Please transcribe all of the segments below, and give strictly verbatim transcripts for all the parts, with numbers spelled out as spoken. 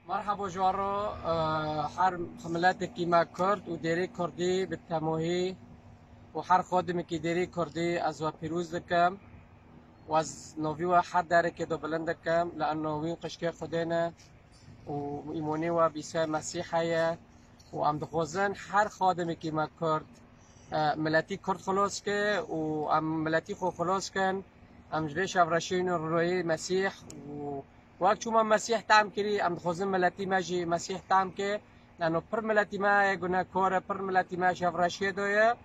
Merhaba ji we re, e, her miletekî me Kurd û dêrê Kurdî bi temohî û her xadimekî dêrê Kurdî ez we pîroz dikim. Û ez navî we her derekê de bilind dikim, li eno wîn qişkê Xwedê ne û îmonê we bîse Mesîh heye û em dixwazin her xadimekî me Kurd, e, miletî Kurd xilas ke û em miletî xwe xilas kin. Em ji vê şevreşiyê û rûnoyê Mesîh û wek çûma Mesîh tam kirî, em dixwazin miletî me jî Mesîh tam ke. Lano pir miletî me yê gunekar e, pir miletî me şevreşiyê de ye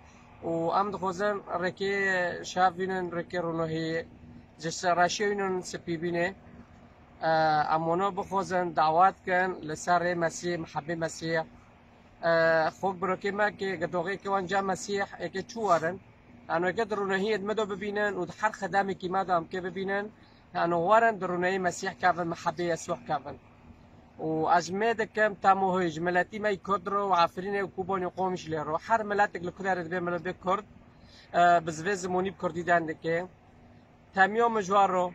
û em dixwazin rêkê şev bînin, rêkê rûnohiyê ji şevreşiyê bînin spî bînê. E, em wana bixwazin, dawet kin li ser rê Mesîh, mihebê Mesîh. E, xok birokê me ke gidoxê ke wan ca Mesîh, êke çû werin. Lano êke di rûnohiyê di me de bibînin û di her xedemekî me de em ke bibînin. Lano werin di rûneyê Mesîh kevin, mihebê Yesûh kevin. Û ez ji me dikim, temohî ji miletî me yî Kurd re û Efrînê û Kobanê û Qomîşlê re. Her miletek li ku derê dibe milet bê Kurd, e, bi zivê zimonî bi Kurdî deng dike. Temiya min ji we re,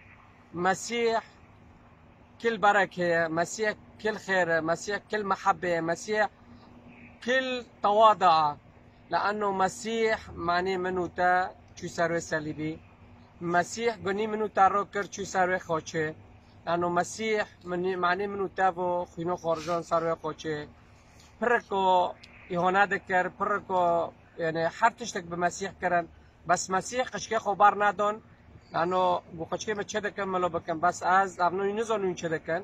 Mesîh kil berekê ye, Mesîh kil xêr e, Mesîh kil mihebê ye, Mesîh kil tewada e. Leano Mesîh manê min û te çû ser wê selîbî. Mesîh gunî min û te ro kir çû ser wê xaçê. Leano Mesîh min, manê min û te vo xwîno xorjan ser wê xaçê. Piriko îhane dikir, piriko, yani her tiştek bi Mesîh kirin. Bes Mesîh qişkê xwe bar nadon. Leano gu qişkê min çi dikin, min lo bikin. Bes ez, ev nû nizon nû çi dikin.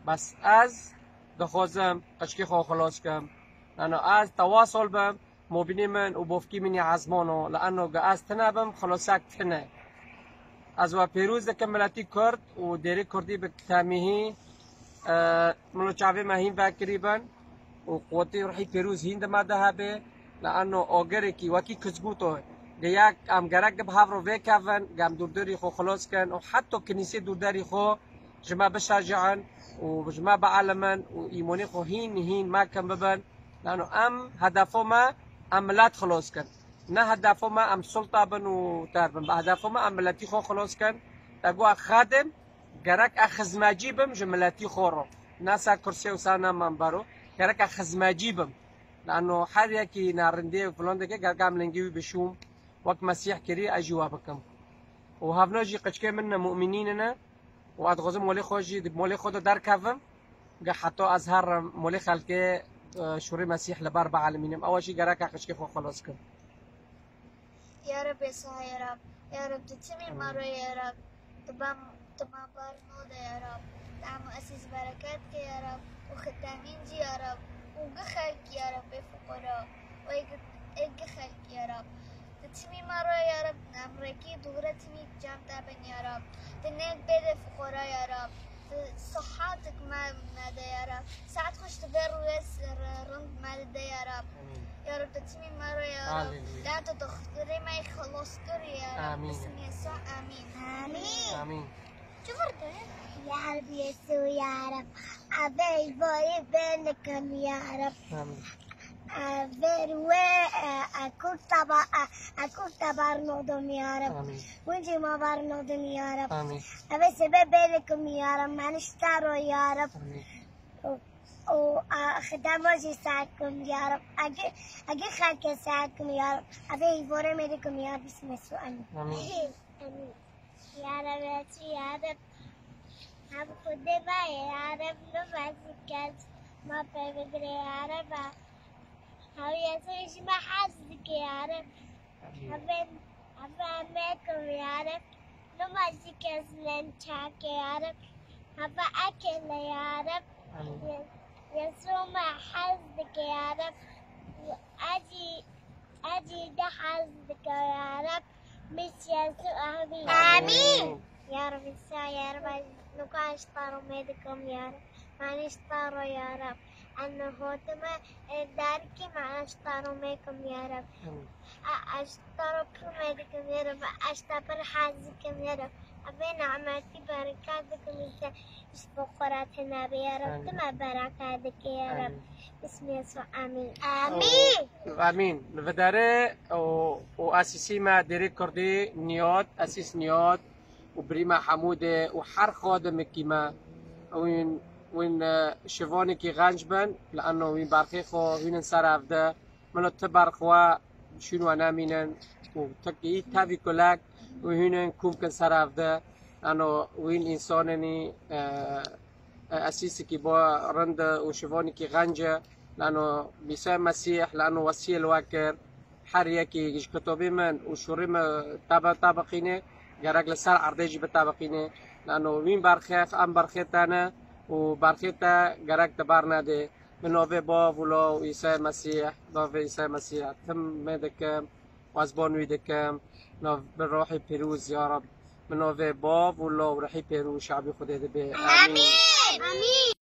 Bes ez dixwazim qişkê xwe xilas kim. Leano ez tewasol bim. Mobînê min û bofkî min yê ezmano, li eno ge ez tine bim, xilosek tine. Ez we pêroz dikim miletî Kurd û dêrê Kurdî bi temîhî, e, min û çavê me hîn vekirî bin û quwetî ruhî pêroz hîn di me de hebe. Li eno ogerekî wekî kizguto, ge yek em gerek bi hev re vêkevin, ge em dûrdarî xwe xilos kin û heta kinîsê dûrdarî xwe ji me bişeji'in û ji me bielimin û îmonê xwe hîn hîn me kin bibin. Lano em hedefo me, em milet xilos kin. Ne hedefo me, em sulta bin û ter bin. Bi hedefo me, em miletî xwe xilos kin. Te got, xadim, gerek ez xizmecî bim ji miletî xwe re. Ne ser kursê û ser ne membero. Gerek ez xizmecî bim. Lano her yekî narindê û filan dike, gerek em lingê wî bişûm. Wek Mesîh kirî, ez jî we bikim. Û hevno jî qişkê min ne, mu'minîn ne. Û ez dixwazim molê xwe jî, di molê xwe de derkevim. Ge heta ez herim molê xelkê, e, şûrê Mesîh li ber bielmînim. Ew jî gerek e qişkê xwe xelas kim. Ya Reb, Yesa ya Reb, ya Reb, tu timî me ro ya Reb, tu bem, tu me bar node ya Reb, tu em asîs bereket ke ya Reb, û xitemîn jî ya Reb, û gi xelk ya Reb, ê fuqara, û ê gi, ê gi xelk ya Reb. Di timî me re ya Reb, em rêkî dûre timî cem te bin ya Reb. Di nêk bêde fuqara ya Reb. Di sihatik me, me de ya Reb. Saet xweş di ber rûyê rind me de ya Reb. Amîn. Ya Reb, di timî me re ya Reb. Haleluya. Ya tu dixtirê me xelos kir ya Reb. Amîn. Bismî Yesa, amîn. Amîn. Amîn. Çi vurdu? Ya Reb Yesû ya Reb. Abey boyê benikim ya Reb. Amîn. Ver we, e, e, kuk taba, e, e, kuk tabar nodum ya Reb. Amîn. Winci ma bar nodum ya Reb. Amîn. Eve sebe benikim ya Reb. Maniştaro ya Reb. Amîn. O, o, a, xidamo jî sakim ya Reb. Agi, agi xelke sakim ya Reb. Eve îvore medikim ya Reb. Bismillah. Amîn. Amîn. Amîn. Ya Reb, ya Reb. Hem xudê me ya Reb, nimazî kes ma pê bigire ya Reb. Hew Yesû ji me hez dike ya Reb. Hebe, hebe me kum ya Reb. Nimazî kes nen çake ya Reb. Hebe ekele ya Reb. Ye-, Yesû me hez dike ya Reb. Acî Ecî de hez dike ya Reb, Mesîh Yesû, amîn. Amîn. Ya Reb, Îsa, ya Reb, ez nuka ji te re me dikim ya Reb. Manî ji te re ya Reb. Ez nehotime, e, derkî me ez ji te re me kim ya Reb. Amîn. E, ez ji te re pir me dikim ya Reb. Ez ji te pir hez dikim ya Reb. Evê nimetî bereket dikim îse. Ji bo xwe re tune be ya Reb, Amîn. Tu me bereket dike ya Reb. Amîn. Bismî Yesû, amîn. Amîn. Amîn. Li vê derê û, û esîsî me dêrê Kurdî Niyad, esîs Niyad û birî me Hemûdê û her xadimekî me ewîn Wîn e, şivanekî xenc bin, li eno wîn berxê xwe hûnin ser ev de. Milo ti berxwe şûn we nemînin û tekî tevî kulek û hûnin kûm kin ser ev de. Eno wîn însanenî e, e, esîsekî bo rind e û şivanekî xenc e. Lano Îsa Mesîh, lano wesiyê li we kir. Her yekî ji kitobê min û şûrê min tabe tabiqîne, gerek li ser erdê jî bitabiqîne. Lano wîn berxê, em berxê te ne û berxê te gerek te ber nede. Bi navê Bav û Law û Îsa Mesîh, navê Îsa Mesîh tim me dikim, qezbon wî dikim, nav bi Ruhê Pîroz ya Rab. Bi navê Bav û Law û Ruhê Pîroz şabî Xwedê dibe. Amîn. Amîn.